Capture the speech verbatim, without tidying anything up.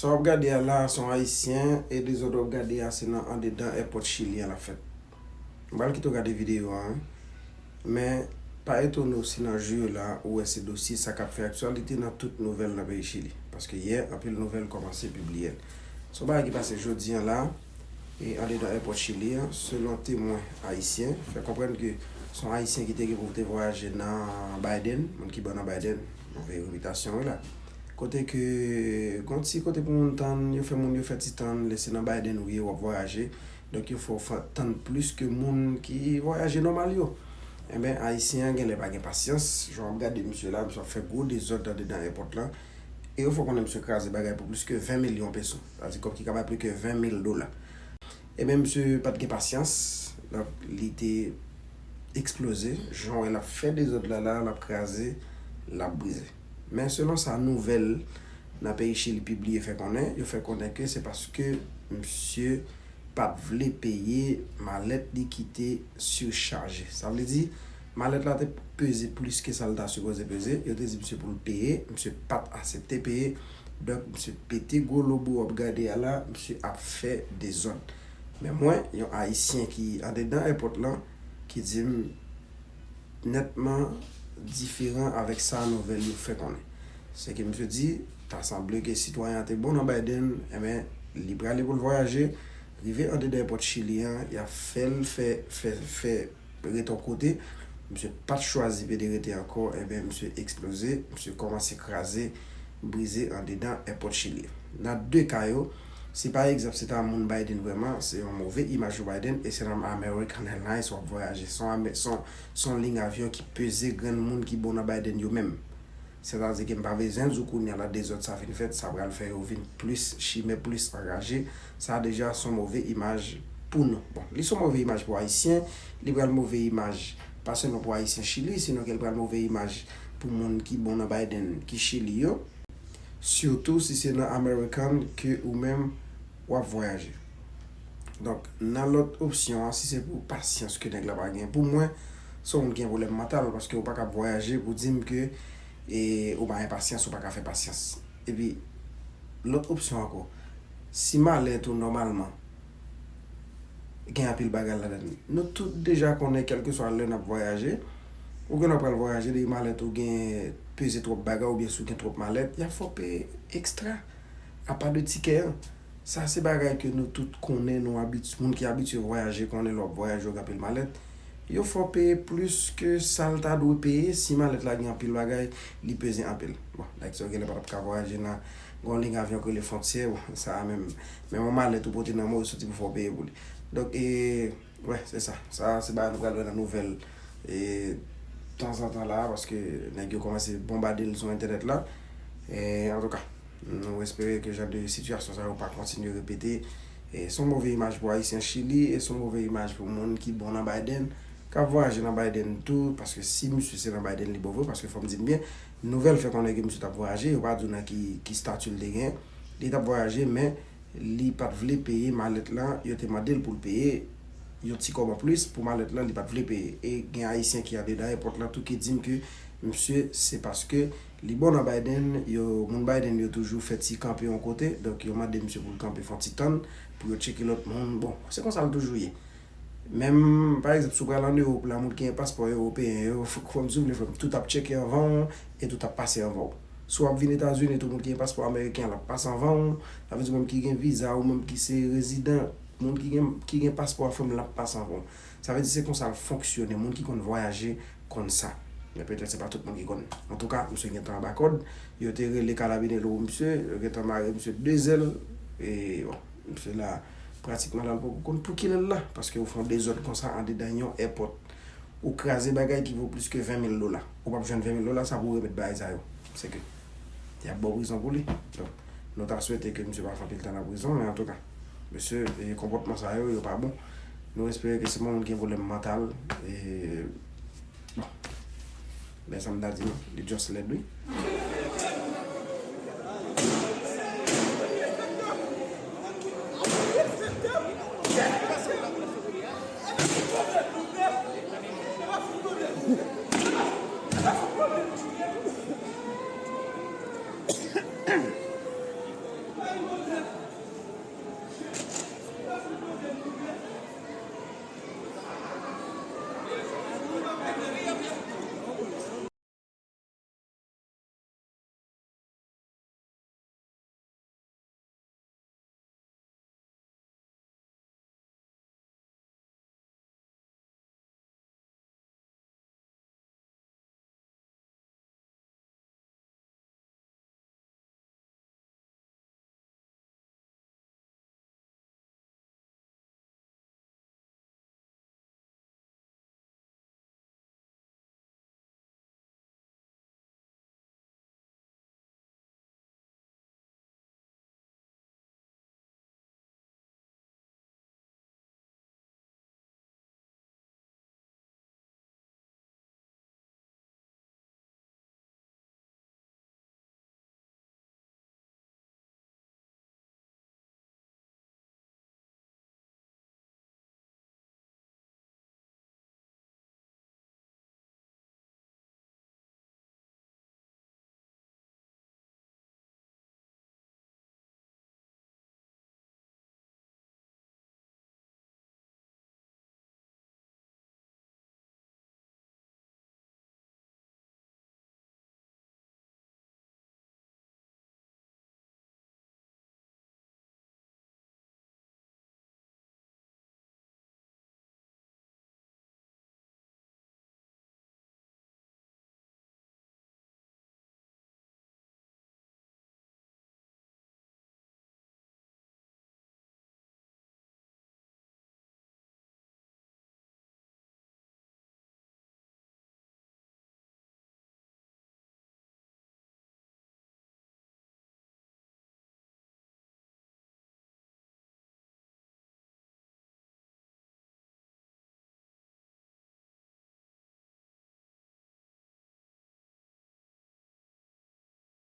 Sa w ap gade a la, se yon Ayisyen, e dezòd w ap gade a, se nan andedan èpòt Chili an l ap fèt. M pral kite w gade videyo a, wi. Men, pa etone w si nan jou yo la, ou wè se dosye sa k ap fè aktyalite nan tout nouvèl nan peyi Chili. Paske yè, anpil nouvèl kòmanse pibliye l. Se yon bagay ki pase jodi an la, e andedan èpòt Chili an, selon temwen ayisyen, fè konprann ke se yon Ayisyen ki te gen pou te vwayaje nan Biden, moun ki bon nan Biden, move repitasyon wi la. Kote ke, gon ti kote pou moun tann, yo fè moun yo fè ti tann, lè se nan Biden ou ye, w ap vwayaje. Donk yo fè w fa- tann plis ke moun ki vwayaje nòmal yo. Enben, Ayisyen an genlè pa gen pasyans, jan w ap gade misye la, misye ap fè gwo dezòd andedan èpòt lan. E yo fè w konnen misye kraze bagay pou plis ke ven milyon peso. Sa vle di kòb ki ka bay plis ke ven mil dola. Ebyen, misye pa t gen pasyans, donk li te eksploze. Jan w wè l ap fè dezòd la la, l ap kraze, l ap brize. Men selon sa nouvèl nan peyi Chili pibliye fè konnen, yo fè konnen ke se paske misye pa t vle peye malèt li ki te sichaje. Sa vle di, malèt la te peze plis ke sa l ta sipoze peze. Yo te di misye pou l peye, misye pa t aksepte peye. Donk, misye pete gwo lobo w ap gade a la, misye ap fè dezòd. Men mwen, yon Ayisyen ki andedan èpòt lan, ki di m nètman diferan avèk sa nouvèl yo fè konnen. Se ke misye di, ta sanble ke sitwayen an te bon nan Biden, enben, li prale pou l vwayaje, rive andedan èpòt Chili an, y ap fè l fè, fè, fè ret yon kote. Misye pa t chwazi pede rete ankò, enben, misye eksploze, misye kòmanse kraze, brize andedan èpòt Chili. Nan de ka yo, si pa egzanp se ta moun Biden vrèman, se yon move imaj pou Biden, e se nan American Airlines w ap vwayaje. Se yon Ame- se yon- se yon liy avyon ki peze grenn moun ki bon nan Biden yo menm. Sètadi ke m pa bezwen di w kounye a la dezòd sa fin fèt, sa pral fè yo vin plis chimè, plis anraje. Sa deja se yon move imaj pou nou. Bon, li se yon move imaj pou Ayisyen, li pral move imaj pa sèlman pou Ayisyen Chili, sinon ke l pral move imaj pou moun ki bon nan Biden, ki Chili yo. Sitou si se nan American ke ou menm w ap vwayaje. Donk, nan lòt opsyon an, si se pou pasyans ke nèg la pa gen, pou mwen, se yon moun ki gen pwoblèm mantal, paske ou pa ka ap vwayaje pou di m ke e, ou pa gen pasyans, ou pa ka fè pasyans. Epi, lòt opsyon ankò, si malèt ou nòmalman gen anpil bagay ladan l, nou tout deja konnen kèlkeswa lè n ap vwayaje, ou gen lè w pral vwayaje, depi malèt ou gen peze twòp bagay oubyen si w gen twòp malèt, y ap fè w peye ekstra, apa de tikè an. Sa se bagay ke nou tout konnen, nou abit- moun ki abitye vwayaje konnen lè w ap vwayaje w gen anpil malèt. Yo fè w peye plis ke sa l ta dwe peye si malèt la gen anpil bagay, li peze anpil. Bon, nèg sa yo genlè pa t ap ka vwayaje nan gon liy avyon ki rele Frontier, bon, sa a menm, menm yon malèt ou pote nan men w, yo soti pou fè w peye pou li. Donk, e, wè, se sa. Sa se bagay nou pral wè nan nouvèl, e, tanzantan la, paske nèg yo kòmanse bonbade l sou entènèt la. E, antouka, nou espere ke jan de sitiyasyon sa yo pa kontinye repete. E se yon move imaj pou Ayisyen Chili, e se yon move imaj pou moun ki bon nan Biden, k ap vwayaje nan Biden tou, paske si misye se nan Biden li bon vre, paske fò m di n byen, nouvèl fè konnen ke misye t ap vwayaje, yo pa di w nan ki, ki stati l te gen, li t ap vwayaje, men li pa t vle peye malèt lan, yo te mande l pou l peye yon ti kòb anplis pou malèt lan, li pa t vle peye. E gen Ayisyen ki andedan èpòt lan tou ki di m ke misye, se paske li bon nan Biden, yo, moun Biden yo toujou fè ti kanpe yon kote, donk yo mande misye pou l kanpe fè yon ti tann, pou yo tcheke lòt moun. Bon, se konsa l toujou ye. Menm, pa egzanp, si w pral ann Ewòp la, moun ki gen paspò ewopeyen yo, fò m di w vle fò m, tout ap tcheke anvan w, e tout ap pase anvan w. Si w ap vin Etazini, tout moun ki gen paspò ameriken an, l ap pase anvan w. Sa vle di, moun ki gen viza, ou menm ki se rezidan, moun ki gen, ki gen paspò a, fò m, l ap pase anvan w. Sa vle di, se konsa l fonksyone. Moun ki konn vwayaje konn sa. Men petèt se pa tout moun ki konn. Antouka, misye gentan anba kòd. Yo te rele karabinye pou misye, yo gentan mare misye de zèl. E, bon, misye la, pratikman la, l poko konn pou kilè l la. Paske yo fè yon dezòd konsa andedan yon èpòt. Ou kraze bagay ki vo plis ke ven mil dola. Ou p ap jwenn ven mil dola sa pou w remèt bagay sa yo. Se ke y ap ba w prizon pou li. Donk, nou ta swete ke misye pa fè anpil tan nan prizon, men antouka, mesye, e, konpòtman sa yo, yo pa bon. Nou espere ke se pa yon moun ki gen pwoblèm mantal, e, bon, men sa m ta di nou, li just lèd, wi.